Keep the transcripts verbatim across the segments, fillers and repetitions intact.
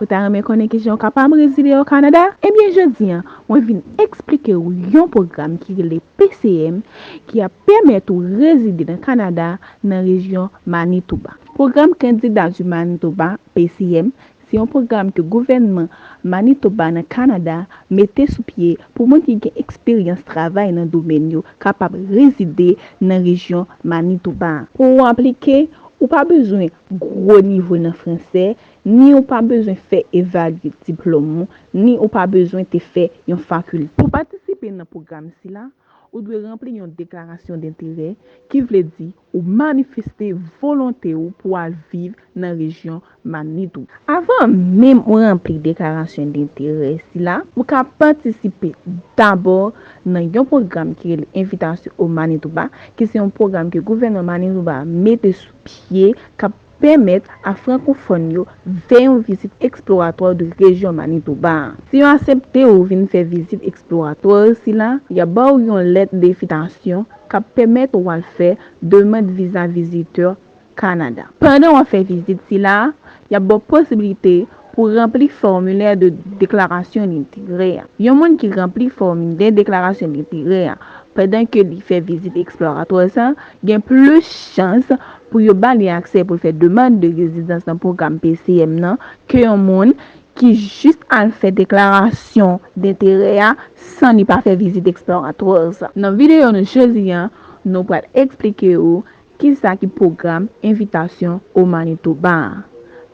Ou ta renmen konnen kijan w kapab rezide o Kanada? Ebyen, jodi a, mwen vin eksplike w yon pwogram ki rele P C M ki ap pèmèt ou rezide nan Kanada nan rejyon Manitoba. Pwogram Kandida du Manitoba, P C M, se yon pwogram ke gouvènman Manitoba nan Kanada mete sou pye pou moun ki gen eksperyans travay nan domèn yo kapab rezide nan rejyon Manitoba. Pou w aplike, ou pa bezwen gwo nivo nan fransè, ni ou pa bezwen fè evalye diplòm ou, ni ou pa bezwen te fè yon fakilte. Pou patisipe nan pwogram sila, ou dwe ranpli yon deklarasyon denterè, ki vle di ou manifeste volonte ou pou al viv nan rejyon Manitoba. Avan menm ou ranpli deklarasyon denterè sila, ou ka patisipe dabò nan yon pwogram ki rele Invitation au Manitoba, ki se yon pwogram ke gouvènman Manitoba mete sou pye, k ap pèmèt a frankofòn yo fè yon vizit eksploratwa de rejyon Manitoba a. Si yo aksepte ou vin fè vizit eksploratwa sila, y ap ba w yon lèt denvitasyon k ap pèmèt ou al fè demann viza vizitè Kanada. Pandan w ap fè vizit sila, y ap ba w posiblite pou ranpli fòmilè de deklarasyon denterè a. Yon moun ki ranpli fòmilè deklarasyon denterè a pandan ke li fè vizit eksploratwa sa, gen plis chans pou yo ba li aksè pou l fè demann de rezidans nan pwogram P C M nan ke yon moun ki jis al fè deklarasyon denterè a san li pa fè vizit eksploratwa sa. Nan videyo nou jodi a, nou pral eksplike ou kisa ki pwogram Invitation au Manitoba a.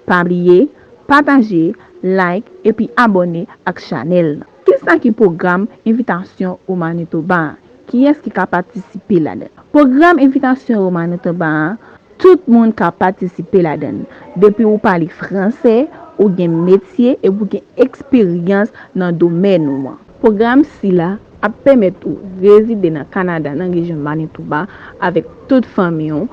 Pa bliye, pataje, like, epi abòne ak chanèl nan. Kisa ki pwogram Invitation au Manitoba a? Kiyès ki ka patisipe ladan l? Pwogram Invitation au Manitoba a, tout moun ka patisipe ladan l. Depi ou pale fransè, ou gen metye epi ou gen eksperyans nan domèn ou an. Pwogram sila ap pèmèt ou rezide nan Kanada, nan rejyon Manitoba, avèk tout fanmi w,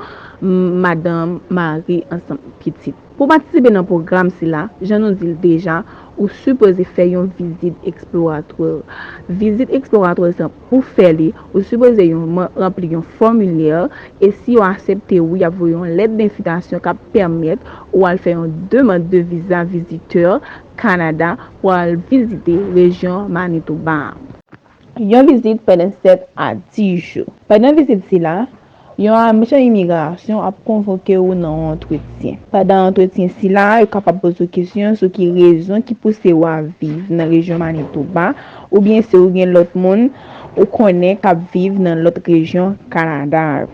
m-, madanm, mari, ansanm pitit. Pou patisipe nan pwogram sila, jan nou di l deja, ou sipoze fè yon vizit eksploratwa. Vizit eksploratwa sa, pou fè li, ou sipoze yon, ranpli yon fòmilè, e si yo aksepte ou, y ap voye yon lèt denvitasyon k ap pèmèt ou al fè yon demann de viza vizitè Kanada pou al vizite rejyon Manitoba a. Yon vizit pandan sèt a dis jou. Pandan vizit sila, yon ajan imigrasyon ap konvoke w nan yon antretyen. Pandan antretyen sila, yo kapab poze w kesyon sou ki rezon ki pouse w a viv nan rejyon Manitoba, oubyen si w gen lòt moun ou konnen k ap viv nan lòt rejyon Kanada.